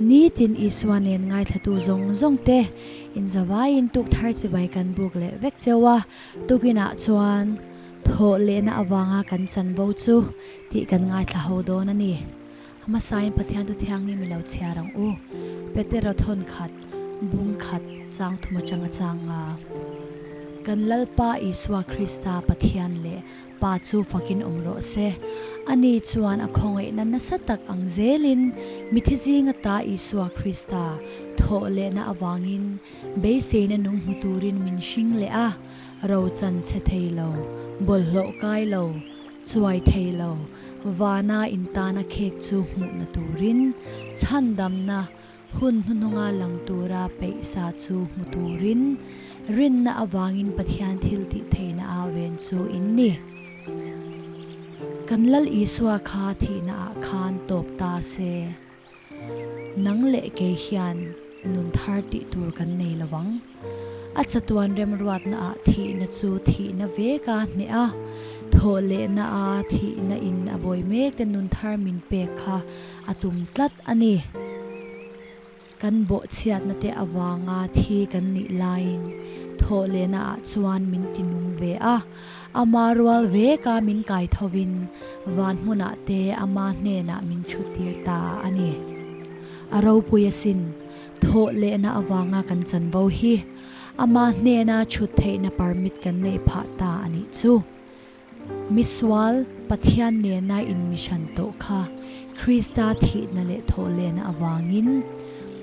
Nitin Isua nen ngaithlatu zawng zawng te inzavaiin tuk thar chibai kan buk leh vek cheu a, tukinah chuan thawh lehna avanga kan chanvo chu tih kan ngaithla ho dawn a ni. Hmasain Pathian thu thianghlim i lo chhiar ang u. Petera thawn khat, bung khat, chang thum atanga chang a. Kan Lalpa Isua Krista Pathian leh Pa chu fakin awm rawh se. Ani chuan a khawngaihna nasa tak ang zelin mithi zinga ta Isua Krista thawh lehna avangin beiseina nung hmu turin min hring leh a, rochan chhe thei lo, bawlhhlawh kai lo, chuai thei lo, vana intana khek chu hmuhna turin chhandamna Hun hnuhnunga lang tura peihsa chu hmu turin rinna avangin Pathian thil tih theihna a ven chu in ni. Kan Lal Isua kha thihna ah khan tawp ta se, nang leh kei hian nun thar tih tur kan nei lo ang. A chatuan remruatna ah thihna chu thihna vek a hneh a, thawh lehna a thihna in a bawi mek te nun thar min pek kha a tum tlat a ni. Kan bawhchhiatna te avanga thi kan nih laiin thawh lehna ah chuan min ti nung ve a, ama rual veka min kai thovin van hmunah te ama hnenah min chhutir ta a ni. A ropui asin, thawh lehna avanga kan chanvo hi ama hnena chhut theihna permit kan neih phah ta a nih chu. Misual Pathian nena inmihran tawh kha Krista thihna leh thawh lehna avangin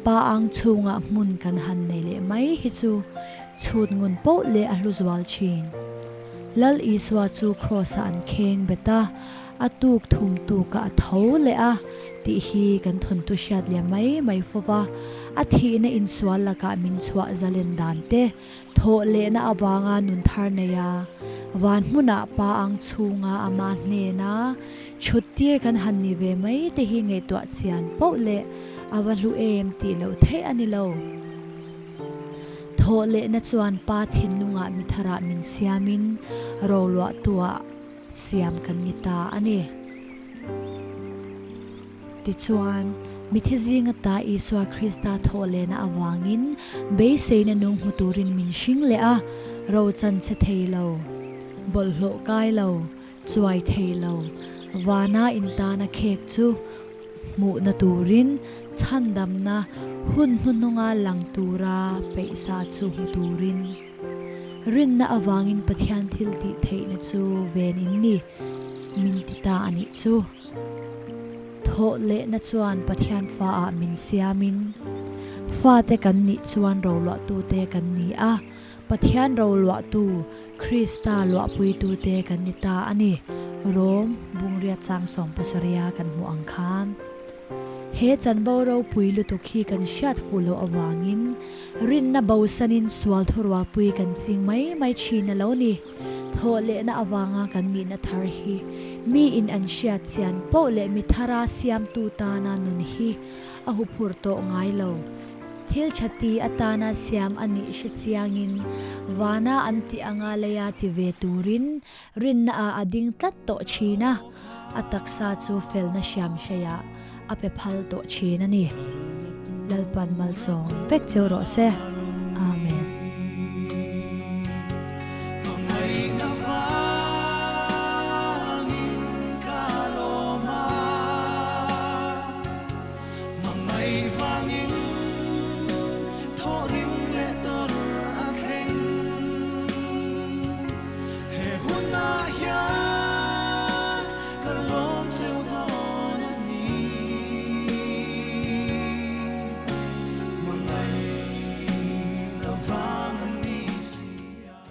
Pa ang chhungah hmun kan han nei leh mai hi chu chhut ngun poh leh a hlu zual thin. Lal Isua chu Kraws-ah an kheng bet a, a tuk thum tukah a tho leh a tih hi kan thawnthu hriat leh mai mai fo va, a thihna insual lakah min chhuah zalen dan te Thawh lehna avanga nun thar nei a, van hmunah pa ang chhunga ama hnena chhut tir kan han ni ve mai te hi ngaihtuah chian poh leh a va hlu em tih loh theih a ni lo. Thawh lehna chuan pa thinlungah mi tharah min siamin roluahtuah siam kan ni ta a ni. Tichuan, mithi zinga ta Isua Krista thawh lehna avangin beiseina nung hmu turin min hring leh a, rochan che thei lo, bawlhhlawh kai lo, chuai thei lo, vana intana khek chu hmuhna turin chhandamna hun hnuhnunga lang tura peihsa chu hmu turin rinna avangin Pathian thil tih theihna chu ven in ni, min ti ta a nih chu. Thawh lehna chuan Pathian faah min siamin, fate kan nih chuan roluahtute kan ni a, Pathian roluahtu, Krista luahpuitute kan ni ta a ni, Rom, Bungriat chang sawmpasarih a kan hmuh ang khan. He chanvo ropui lutuk hi kan hriat fuh loh avangin rinna bosanin sual thurualpui kan ching mai mai thin a lo ni. Thawh lehna avanga kan nihna thar hi miin an hriat chian poh leh mi thara siamtu tana nun hi a huphurh tawh ngai lo. Thil tha ti atana siam a nih hre chiangin vana an tih anga leia ti ve turin rinna ah a ding tlat tawh thin a, a taksa chu felna hriam hreiah a pe phal tawh thin a ni. Lalpan malsawm vek cheu rawh se.